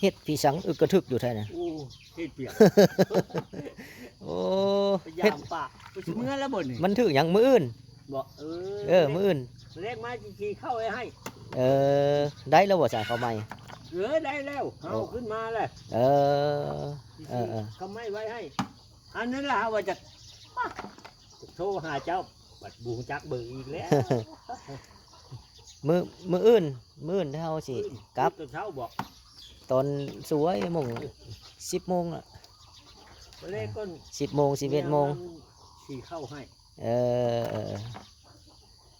ເຮັດຜີສັງອຶກກະທຶກຢູ່ແທ້ນະ. ໂອ້ ເຮັດປຽກ ໂອ້ ໄປຢາມປາ ເຮັດ ໄປຊິເມືອແລ້ວບໍ່ນີ້? ມັນຖືກຫຍັງມື້ອື່ນ? ບໍ່ ເອີ ເອີ ມື້ອື່ນ ແລກມາຊິຂີ່ເຂົ້າໄວ້ໃຫ້. ເອີ ໄດ້ແລ້ວບໍ່ຊະ ເຂົ້າໃໝ່? ເອີ ໄດ້ແລ້ວ ເອົາ ໂອ້ ຂຶ້ນມາແລ້ວ. ເອີ ຊິ ເອີ ເອີ ເຂົ້າໃໝ່ໄວ້ໃຫ້. ອັນນັ້ນລະ ເຮົາວ່າຈະ ມາ ໂທຫາເຈົ້າ ບັດບໍ່ຮູ້ຈັກເບີອີກແລ້ວ. ມື້ ມື້ອື່ນ ມື້ອື່ນເຮົາຊິ ມື້ອື່ນ ກັບ ຕື່ນຕອນເຊົ້າບໍ? ຕອນສວຍໂມງ ເອີ ສິບໂມງລະ ມື້ແລກກ່ອນ ສິບໂມງ ສິບເອັດໂມງ ຊິເຂົ້າໃຫ້. ເອີ ເອີ ເອີ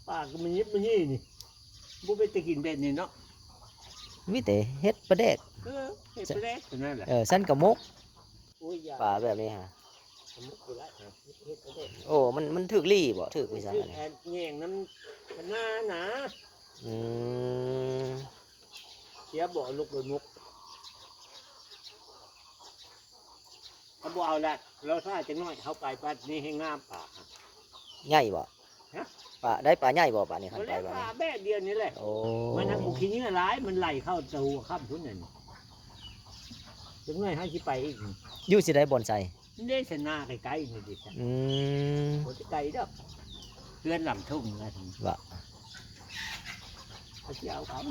ປາກະມີບມີນີ້ ບໍ່ເປັນຕາກິນແບບນີ້ເນາະ. ມີແຕ່ເຮັດປາແດກ ເອີ ເຮັດປາແດກເທົ່ານັ້ນແຫຼະ. ເອີ ຊັ້ນກະໝົກ ໂອ້ຍ ຢ່າ ປາແບບນີ້ຫາ ໂອ້ ມັນ ມັນຖືກລີ້ບໍ? ຖືກວິຊາ ຖືກອັນນີ້ ແຍງນຳຄະນານະ. ອືມ ເສຍບໍ່ ເອົາລູກໄປໝົກ ເຮົາບໍ່ເອົາລະ ລໍຖ້າຈັກໜ້ອຍ ເຮົາໄປປານນີ້ແຮງງາມປາ. ໃຫຍ່ບໍ່? ຮະ? ປາ ໄດ້ປາໃຫຍ່ບໍ່ປານີ້ ຄັນໄປປານີ້? ປາແບບດຽວນີ້ແຫຼະ. ໂອ້ ມັນຫາບໍ່ຂີ້ເຫຍື້ອຫຼາຍ ມັນໄຫຼເຂົ້າແຕ່ຫົວຄ່ຳພຸ້ນນັ້ນ. ຈັກໜ້ອຍເຮົາຊິໄປອີກ. ຢູ່ຊິໄດ້ບ່ອນໃສ່? ເດ້ ໃສ່ນາໃກ້ໆນີ້ຕິ. ອືມ ບໍ່ໄດ້ໄກດອກ ເຮືອນຫຼັງທົ່ງນະ. ວ່າ ເຮົາຊິເອົາ ເອົາ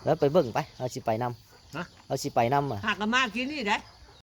ແລ້ວໄປເບິ່ງໄປ ເຮົາຊິໄປນຳ. ຮະ? ເຮົາຊິໄປນຳ ຫາກະມາກິນນີ້ໄດ໋.